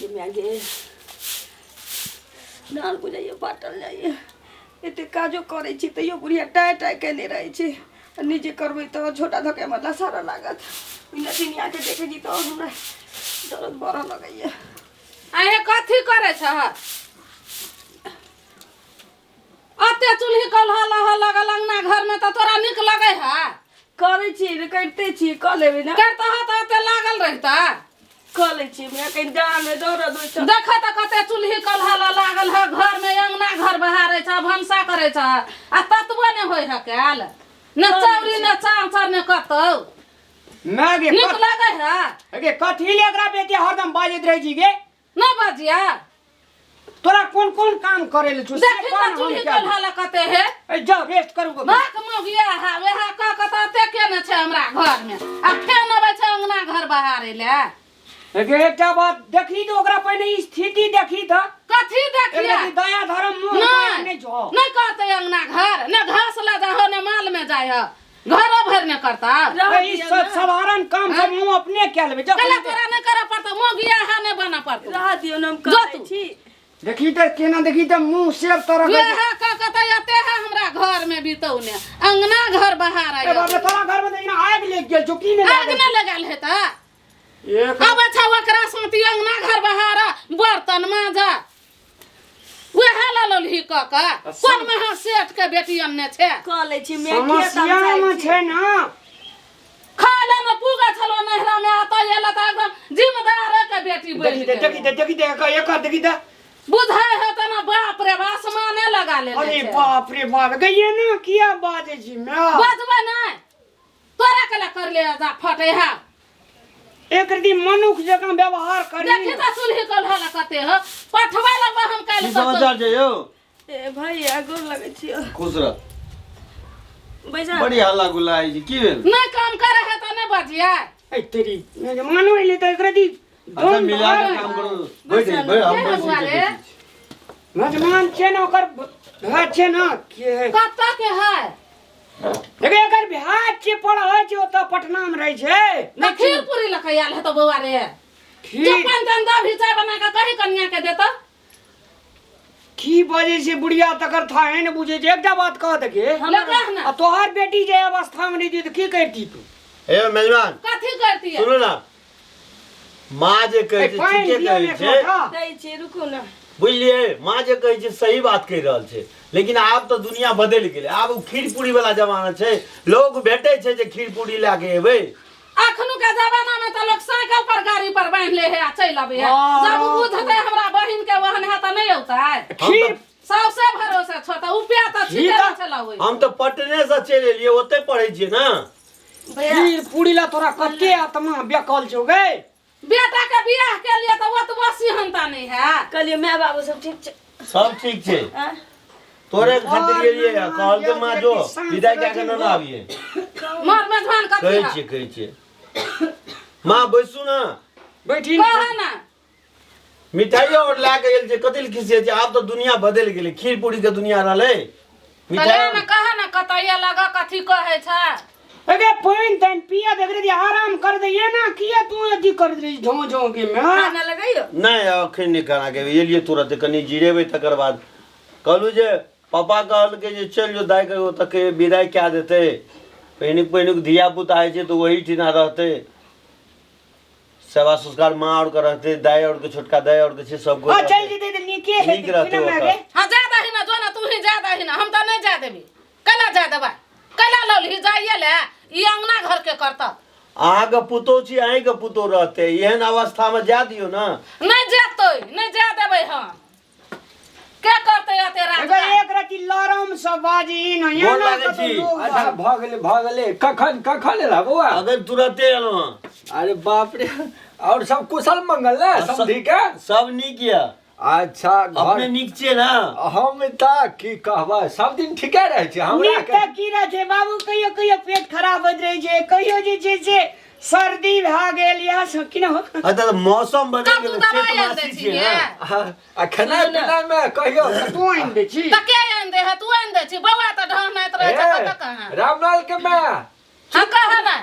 जे माय गे डाँड़ बुझाइए फाटल जाइए। एते काजो करै छी तैयो बुढ़िया टाय टाय केने रहै छै। आ नहि जे करबै तऽ झोटा धऽ के हमरा लसारऽ लागत। ओहि नटिनियाके देखै छी तऽ हमरा दर्द बढ़ऽ लगैए। अहे कथी करै छह? अते चूल्ही कलह लह लगल अंगना घर में तऽ तोरा नीक लगै है? करै छी रे, करिते छी, कऽ लेबै ने। करतह तऽ अते लागल रहिता। कऽ लै छी माय, कनि डाँड़मे दर्द होइ छै। देख तऽ कते चूल्ही कलह लऽ लागल है घर में, अंगना घर बहारै छ, भनसा करै छ, आ ततबो ने होइ है कयल ने चौरी ने चाँचर ने कतौ। माय गे, नीक लगै है? गे कथी ले एकरा बेटी हरदम बाजैत रहै छी गे? नहि बजिया। तोरा कोन कोन काम करे ले छौ से देखी कोन तऽ हम चूल्ही कए कलह लऽ कते हे। ए जाओ रेस्ट करू गो। भाक मौगिया हा वेहा कऽ कऽ तऽ एते केने छै हमरा घर में, आ फेन अबै छै अंगना घर बहारै ले। गे एकटा बात देखी तऽ ओकरा पहिने स्थिति देखी तऽ। कथी देखिया? एकरा दया धर्म मोह माया नहि नहि छौ। नहि करतै अंगना घर, ने घास लऽ जाहो ने माल में जाइ हो, घरो भरि ने करता। रहऽ ई दियौ सब ने। साधारण काम सब हम अपने कए लेबै। कला जखन तोरा नहि करऽ पड़तौ, मौगिया हा नहि बनऽ पड़तौ। रहऽ दियौ ने, हम जो करै तू। छी। देखी तऽ केना देखी तऽ मुंह सेब तरह के। वेहा कऽ कऽ तऽ एते है हमरा घर में बितौ ने अंगना घर बहार ए बाप रे, तोरा घर में तऽ एना आगि लागि गेल छौ की? नहि आगि लागल नहि लगाल है तऽ एक अब अच्छा ओकरा साथी अंगना घर बहार बर्तन माजा वएह लऽ ललही कऽ कऽ। कोन महा सेठ के बेटी अनने छै? कऽ लै छी माय, किया समस्या तमसाइ मे छी? छै ना। खाय लए ने पूगा छलो नैहरा में, आता एला तऽ एकदम जिम्मेदार के बेटी बनि देखी तऽ देखी गेलै। तऽ देखी तऽ एकर एकर देखी तऽ बुझाइ है तऽ ना बाप रे बा, आसमाने लगा लेने अरे छै। बाप रे बाप गे, एना किया बाजै छी माय? बजबै नहि, तोरा केला कर ले जा फटे है। एक दिन मनुख जकाँ व्यवहार करी। देखी तऽ चूल्ही कल्हा लए कते हो पठवा लगबा हम काल्हि की समाचार छै यौ? ए भैया, गोर लगै छियौ। खुश रह। बैसा। बड़ी हल्ला गुल्ला होइ छै, की भेल? नहि काम करे है तऽ नहि बजियै। ए तेरी मानो एलै तऽ एकरा दी अच्छा मिला के काम करू। बैठ बैठ, हम के बैस बौआ के रे? देखै छी। नजमान छै ने ओकर भाय छै ने के है? कतऽ के है? देखियौ एकर बिहार छै, पढ़ै छै ओतऽ पटना मे रहै छै। तऽ खीर पूरी लऽ कऽ आयल हेतौ बौआ रे। खीर जो पानि तानि दऽ भी चाय बना कऽ कही कनिया के देतौ। की बजै छै बुढ़िया तकर थाहे ने बुझै छै। एकटा बात कह देखे ले कह ने। आ तोहर बेटी जे अवस्था मे रहिती तऽ की करती तू? हे मेजबान, कथी करती? सुनू ना, माँ जे कहै ए, छै पानि ठीके दियौ कहै ने एक छै। लोटा। दै छी, रुकू ने। बुझलियै, माँ जे कहै छै सही बात कहि रहल छै, लेकिन आब तऽ दुनिया बदलि गेलै। आब ओ खीर पूरी वाला जमाना छै? लोग भेटै छै जे खीर पूरी लए के एबै? अखनुका जमाना में तऽ लोग साइकिल पर गाड़ी पर बान्हि ले है आ चलि अबै है। जब उ बुझतै हमरा बहिन के ओहन है तऽ नहि औतै? खीर सबसे भरोसा छौ तऽ उपया तऽ खीर छिटे तऽ- चलाबै। हम तऽ पटने से चलि एलियै, ओतै पढ़ै छियै ने। भैया, खीर पूरी ला तोरा कते आत्मा बेकल छौ गे? बेटा के बियाह के लिए तऽ ओतबो सिहनता नहि है। कहलियै माय बाबू सब ठीक छै? सब ठीक छै। आँय? तोरे खातिर गेलियै है, कहलकै माँ जो विदाई कए के न आबियै। मर मेजबान कथी कहै है? छियै, कहै छियै माँ, बैसू ने। बैठी। कह ने। मिठाइयो आओर लए के गेल छै, कथी लए खिसियै छै? आब तऽ दुनिया बदलि गेलै, खीर पूरी के दुनिया रहलै। तऽ मिठाइ ले ने, कह ने कतऽ लगा कथी कहै छै। अगे पानि तानि पिया देख रे, आराम कर दे। एना किया तू अथी कर दे झों झों के में? खाना लगैयो? नहि, अखन नहि खाना के एलियै, तुरंत कनि जिरेबै तकर बाद। कहलहुँ जे पापा कहलकै जे चलि जो दाइके ओतऽ के विदाइ कए देतै। पहिनुक पहिनुक धियापुता होइ छै तऽ ओहीठिना रहतै, सेवा संस्कार माँ आओर के रहतै, दाइ आओर के, छोटका दाइ आओर के छै, सब हां कोइ चलि जेतै तऽ नीके हेतै। नीक रहतै की ना ओतऽ। गे? हाँ, जा दही ना, जो ना तू ही जा दही ना, हम तऽ नहि जा देबी। कैला जा देबै? कैला लौलही जाइए ले? ई अंगना घर के करतऽ। अहाँके पुतोह छी, अहीँके पुतोह रहतै, एहन अवस्थामे जा दियौ ने। नहि जेतै, नहि जा देबै हम। के करतै एते राज? एगो एक रति लरम से बाजी न गोर एना लागै कतौ छी। लोग अच्छा भऽ गेलै, भऽ गेलै। कखन कखन एलह बौआ? अगर तुरते एलहुँ हँ। अरे बाप रे, आओर सब कुशल मंगल ने समधी के? सब नीक यऽ। अच्छा अपने घर नीक छियै ने? हम तऽ की कहबै, सब दिन ठीके रहै छै हमरा। नीक तऽ की रहै छै बाबू, कहियो कहियो पेट खराब होइत रहै छै, कहियो जे छै से सर्दी भए गेल, इएह सब की ने हो। अच्छा तऽ मौसम बदलि तब तू गेलै, दवाइ चैत आनि दै मासी छी छियै ने। आ खेनाइ पिनाइ मे कहियो तू आनि दै छी तऽ के आनि दे है? तू आनि दै छी? बौआ तऽ ढहनाइत रहै छै कतऽ कहाँ। रामलाल के माय। हाँ, कह ने।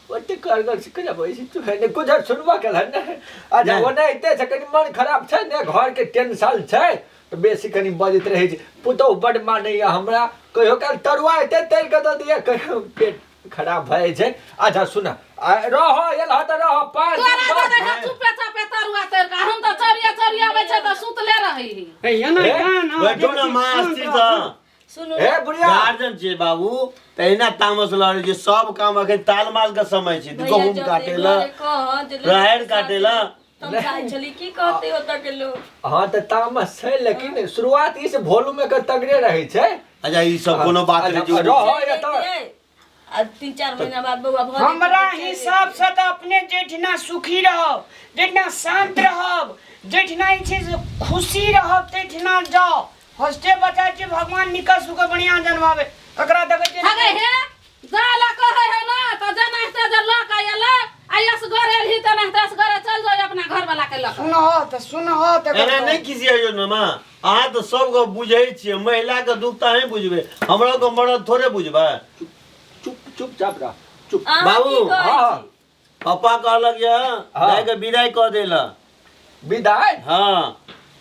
ओते करगर से केना बजै छी तू ने कुछ सुनबा के ने। अच्छा नहि। ओना एते छै कनि मन खराब छै ने, घर के टेंशन छै तऽ बेसी कनि बजैत रहै छै। पुतहु बड मानैया हमरा, कहियो काल तरुआ एते तरि कऽ दऽ दिअ, कहियो पेट खराब भऽ जाइ छै। अच्छा सुन, रह एल तऽ रह 5 दिन तोरा दऽ बस। दै है चुपे चापे तरुआ तरि कऽ, हम तऽ चोरिया चोरिया आबै छै तऽ सुतले रहै ही। हे एना हे, कान बैठू ने माँ स्थिर सँ। सुनू हे बुढ़िया, गार्जियन छियै बाबू, तहिना तामस लड़ै छै। सब काम अखन ताल माल के समय छै, भैया गहूम जते काटे ला, घरे कह जे राहरि काटे ला। हम जाइ छली की कहते ओतऽ के लोग। हाँ तऽ तामस छै, लेकिन शुरुआत ई से वॉल्यूम एकर तगड़े रहै छै। अच्छा ई सब कोनो बात नहि छै। रह एतऽ। आ 3-4 महीना बाद बौआ भऽ जेतै। हमरा हिसाब से तऽ अपने जेठना सुखी रहब, जेठना शांत रहब, जेठना जे छै से खुशी रहब, तेठना जाओ हंसते बचा छै भगवान निकल सुख बढ़िया जनमावे एकरा देखै छै। हगे हे जाला कहै है ना तऽ जेनाहिते जे लऽ कऽ एलै आ असगर एलही तेनाहिते असगरे चलि जो अपना घरवाला के लऽ कऽ। सुनह तऽ सुनह तऽ एना नहि खिसियाइयो ने माँ, अहाँ तऽ सब गप बुझै छियै, महिला के दुख तऽ अहीं बुझबै, हमरा के मरद थोड़े बुझबै। चुप चुपचाप रह, चुप। अहाँ बाबू, की कहै हाँ। छी? पप्पा कहलक जे हाँ। दाइ के विदाई कऽ देला। विदाई? हाँ,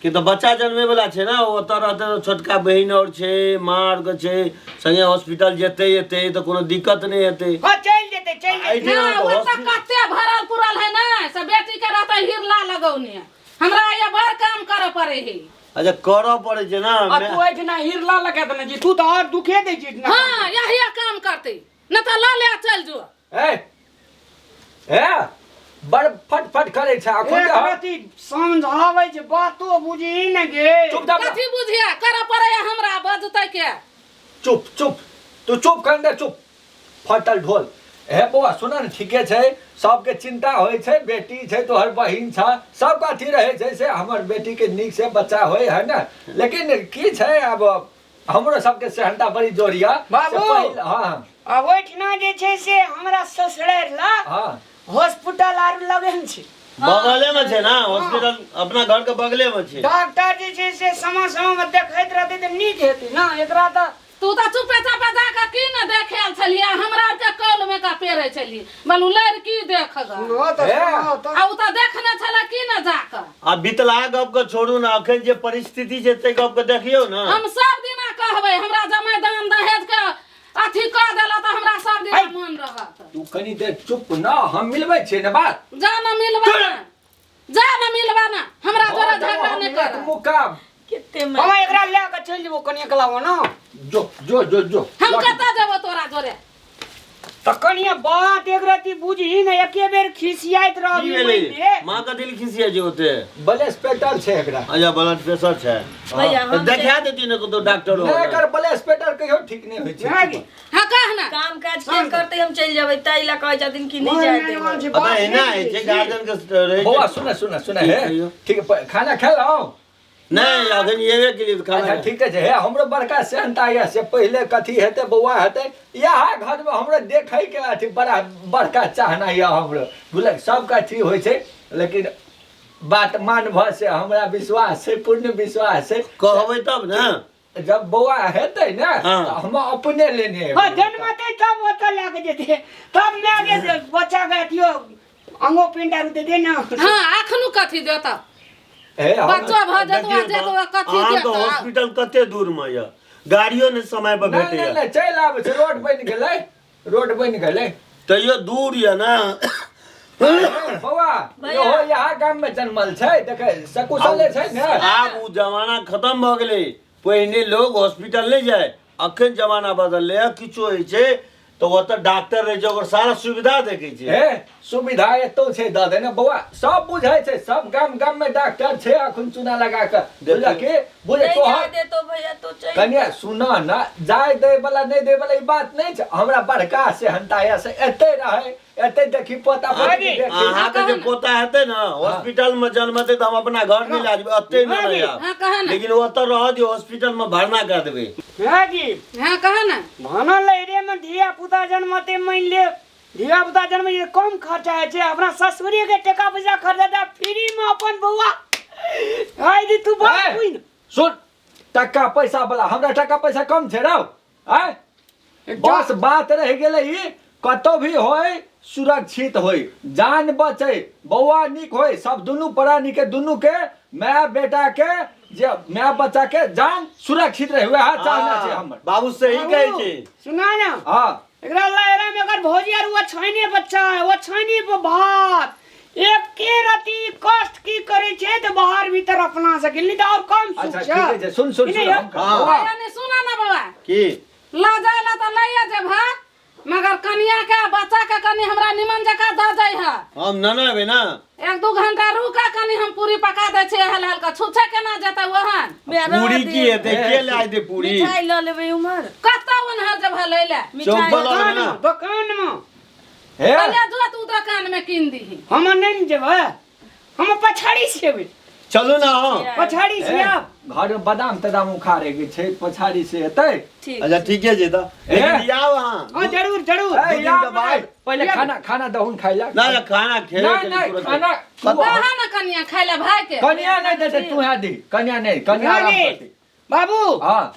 कि तऽ बच्चा जन्मे वाला छै ने, ओतऽ रहतै तऽ छोटका बहिन आओर छै, माँ आर के छै, संगे हॉस्पिटल जेतै एतै तऽ कोनो दिक्कत नहि हेतै। हाँ चलि जेतै, चलि जेतै। एहिठिना ना तऽ ओतऽ हॉस्पिटल कते भरल पुरल है ना, से बेटी के रहतै हिरला लगौने, हमरा ये बड़ काम करऽ पड़े है। अच्छा करऽ पड़ै छै ना। आ तू एहिठिना हिरला लगा देने छी, तू तऽ आओर दुखे दै छी एहिठिना। हाँ यही काम करतै, न तऽ लऽ ले चलि जो। ए ए बड़ फट फट करै छै अखन एक तऽ रति समझाबै छै बातो बुझी ने गे। चुपचाप रह। कथी बुझिया करऽ पड़ै हमरा बजतै के। चुप चुप तू चुप कर दे, चुप फटल ढोल। हे बौआ सुन ने, ठीके छै, सबके चिंता होइ छै, बेटी छै तोहर बहिन छ, सबके अथी रहै छै से हमर बेटीके नीक से बच्चा होइ है ने, लेकिन की छै आब हमरो सबके सेहनता बड़ी जोरिया बाबू। हाँ आ ओहिठिना जे छै से हमरा ससुरारि ला हाँ हॉस्पिटल आर लगे ने छै, बगले में छै ना हॉस्पिटल, अपना घर के बगले में छै। डॉक्टर जे छै से समय समय में देखैत रहतै तऽ नीक हेतै ना। एकरा तऽ तू तऽ चुपे चापे जाके की ने देखे आयल छलियै, हमरा आरके कौल में का पेरे छलियै, बोलू लड़की देख ग। सुनहो तऽ सुनहो तऽ आ उ तऽ देखने छलै की ने जाके। आ बितला गप के छोड़ू ने, अखन जे परिस्थिति छै ताहि गप के देखियौ ने। हम सब दिना कहबै हमरा जमाइ दान दहेज के अथी कऽ देला तऽ हमरा सब दिना मन रहत। तू कनी देर चुप न, हम मिलबै छियै ने बात। जा न मिलबा ना, जा न मिलबा ना, हमरा जोरे झगड़ा नहि कर। मुकाम कते हम एकरा लए कऽ चलि जेबो कनि एकला ना। जो जो जो जो हम कतऽ जेबो तोरा जोरे? तऽ कनिया बात एक रति बुझही ने, एके बेर खिसियाइत की रहबी भेलै मानि ले। माँ के दिल खिसिया जे ओते? ब्लड प्रेशर छै एकरा। अच्छा ब्लड प्रेशर छै। भैया तऽ हम देखा देती ने कतौ डॉक्टर नहि, एकर ब्लड प्रेशर कहियो ठीक नहि होइ छै। नहि गे। हाँ कह ना। काम काज के करते हम चलि जेबै, ताहि लए कहै छथिन कि नहि जाय देबै। मन छै, पता बात एना नहि होइ छै बुझै छी। गार्जियन के रहै बौआ छै। सुन सुन सुन, की हे कहियौ? ठीक है, खाना खेलहुँ? नहि अखन एबे केलियै तऽ खाना। अच्छा ठीक छै। हे हमरो बड़का सेहनता यऽ से पहिले कथी हेतै बौआ हेतै, इएह घरमे हमरो देखैके अथी बड़ा बड़का चाहना यऽ हमरो, बुझलक? सबके अथी होइ छै, लेकिन बात मानबह से हमरा विश्वास छै, पूर्ण विश्वास छै। कहबै तब ने जब बौआ हेतै ने हाँ। तऽ हम अपने लेने एबै। हाँ जन्मतै तब ओतऽ लए कऽ जेतै, तब माय के बच्चा के अथियो अंगो पिंड आर देतै ने। हाँ अखनु कथी देता? हे, हम- बच्चो भऽ जेतौ देखियौ जेतौ तऽ, कथी अहाँके देता? हॉस्पिटल कते दूर मे यऽ, गाड़ियो नहि समय पर नहि भेटैया। नहि नहि चलि आबै छै, रोड बनि गेलै, रोड बनि गेलै। तैयो दूर यऽ ने बौआ। भैया। इहो यहाँ गाम में जन्मल छै, देखे सकुशले छै ने। आब ओ जमाना खत्म भऽ गेलै, पहिने लोग हॉस्पिटल नहि जाय, अखन जमाना बदललै हँ, किछो होइ छै तऽ ओतऽ डॉक्टर रहै छै, ओकर सारा सुविधा देखै छै। हे सुविधा एतौ छै दऽ देने बौआ, सब बुझै छै, सब गाम गाम में डॉक्टर छै अखन चूना लगा कऽ, बुझल की बुझे नहि तोहर जाय देतो भैया तो चलि। कनिया सुन न, जाय दै वाला नहि दै वाला ई बात नहि छै, हमरा बड़का से हंताया से एते रहै, एते देखी पोता पोती आगे। देखी। अहाँके जे पोता हेतै ने हॉस्पिटल में जन्मतै तऽ हम अपना घर नहि लए जेबै, एते नहि हाँ आयब, कह ना। लेकिन ओतऽ रहऽ दियौ, हॉस्पिटल में भरना कऽ देबै। हँ जी। हाँ कह ना। भानल लहरे में धिया पुता जन्मते, मानि ले धिया पुता जन्म जे कम खर्चा होइ छै, अपना ससुरे के टका पैसा खर्चा दै फ्री में अपन बौआ आइ दी तू बात ए, बुझ। सुन, टका पैसा वाला हमरा टका पैसा कम छै रौ, आय बस बात रहि गेलै ई कतौ भी होय सुरक्षित होय, जान बचे, बौआ नीक होय, सब दुनू प्राणी के दुनू के माय बेटा के जे माय बच्चा के जान सुरक्षित रहे, वएह चाहना छै हमर। बाबू सही कहै छै। सुना ना। हाँ। एकरा लहरा में एकर भौजी आर वो छाने बच्चा है, वो छाने पर भात एके रति कष्ट की करे छे तो बाहर भीतर अपना सकिल नहीं तो और कम सुख अच्छा छे। ठीक है, सुन सुन नहीं, सुन हम हाँ। बौआ, यानी सुना ना बौआ, की ल जाय ला तऽ लैए जेबह, मगर कनिया के बच्चा के कनि हमरा निमन जकाँ दऽ जाइ है। हम न ना एबै ना। एक दू घंटा रुका, कनि हम पूरी पका दै छियै हल हल के, छुछे केना जेतै ओहन? पूरी की हेतै, के लाय दे पूरी? मिठाई लऽ लेबै उम्हर। कतऽ ओन्हर जेबह लै लए? चौक पर लऽ लेबै ना। दोकान में। हे कहलियै जो तू दोकान में कीन दीही। हम नहीं जेबै, हम पछाड़ी से एबै। चलू ना हम। पछाड़ी से आब। घर में बादाम तदाम उखाड़े के छै, पछाड़ी से हेतै। ठीक। अच्छा ठीके छै तऽ, लेकिन आब अहाँ। हाँ जरूर जरूर। ए, दू दिन यार, के बाद। पहिले खाना खाना दहुन खाइ ला। ना ना खाना खेबे नहीं केली नहीं तुरंते। खाना तू दहा ना कनिया खाइ लए भाई के। कनिया नहीं देते, तू है दी कनिया नहीं, कनिया आराम नहीं। करती। बाबू हाँ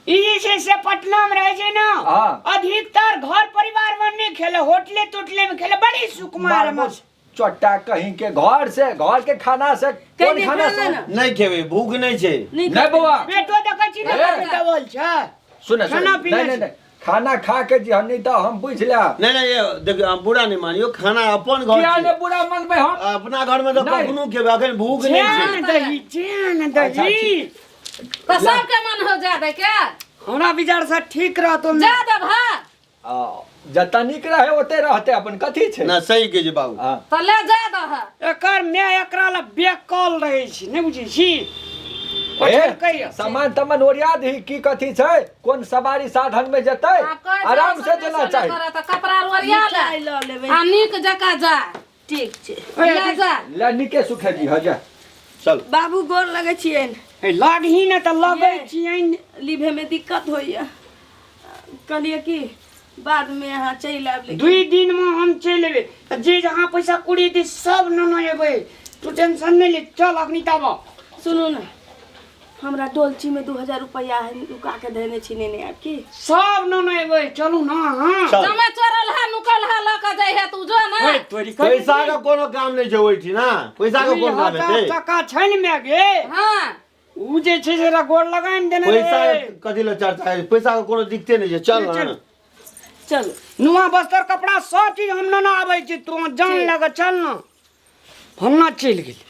ई जे छै से पटना में रहे छै ना, हाँ। अधिकतर घर परिवार में नहीं खेले, होटले तोटले में खेले, बड़ी सुकुमार मारबो मत। चोट्टा कहीं के, घर से घर के खाना से कोन कहीं खाना खाना से ना। नहीं खेबै, भूख नहीं छै। नहीं नहीं बौआ बेटो देखै छी ना, ए। दबल छै। सुन खाना सुन पीना नहीं नहीं नहीं खाना खा के जी हम नहीं तो हम बुझ ले। नहीं नहीं ये देखियो, हम बुरा नहीं मानियो, खाना अपन घर किया छै। ने बुरा मनबै हम? अपना घर में तो नहीं। कखनो खेबै, अखन भूख नहीं छै। जान दही, जान अच्छा, दही। ठीक। तऽ सबके मन हो जा दे के। हमरा विचार से ठीक रहतो। जा दे भा। आ, जतऽ नीक रहे ओते रहते, अपन कथी छै ना सही कहै छै बाबू। हाँ। तऽ ले जा दह। एकर माय एकरा ला बेकल रहै छी, नहि बुझै छी? ए, कहियो सामान तमान ओरिया दही, की कथी छै, कोन सवारी साधन में जेतै, आब कहै छै, आराम से औसने जेना सोने चाही। करऽ तऽ कपड़ा आर ओरिया ले। मिठाई लऽ लेबै। आ नीक जकाँ जा। ठीक छै। ले जा। ले नीके सुखे जी हो जा। चल बाबू गोर लगै छियनि। ए, लगही ने तऽ लगै ये। छियनि। लिभे में दिक्कत होइया, कहलियै कि बाद में अहाँ चलि आयब, लेकिन 2 दिन में हम चलि एबै, तऽ जे जहाँ पैसा कुड़ी दी सब नेने एबै, तू टेंशन नहि ले, चल अखनी ताब। सुनू ने, हमरा डोलची में 2000 रुपया है, नुका के धयने छी, नेने आयब की? सब नेने एबै, चलू ना अहाँ। चल। जमे चोरल है नुकल है लऽ कऽ जाइ है तू जो ना। ओए, तोरी कथी पैसा के कोनो काम नहीं छै ओहिठिना, पैसा के कोन काम 2000 हेतै? टका छै ने माय गे। हाँ। उ जे छै से गोड़ लगाइन देने पैसा रहे। कथी लए चर्चा है, पैसा के कोनो दिक्कते नहीं छै, चल ना। चल। चल। नुआ बस्तर कपड़ा सब चीज हम नेने आबै छी, तू जान लगे चल ना। फन्ना चलि गेल।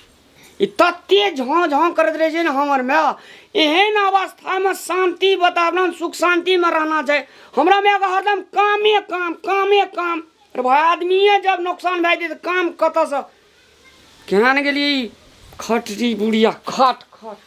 ई तते झाँ झाँ करैत रहै छै ने हमर माय, एहन अवस्थामे शान्ति वातावरण सुख शान्तिमे रहना छै। हमरा मायके हरदम कामे काम कामे काम। अरे भाय, आदमीए जब नुकसान भए जेतै तऽ काम कतऽसँ? केहन गेलियै ई खटरी बुढ़िया खट खट।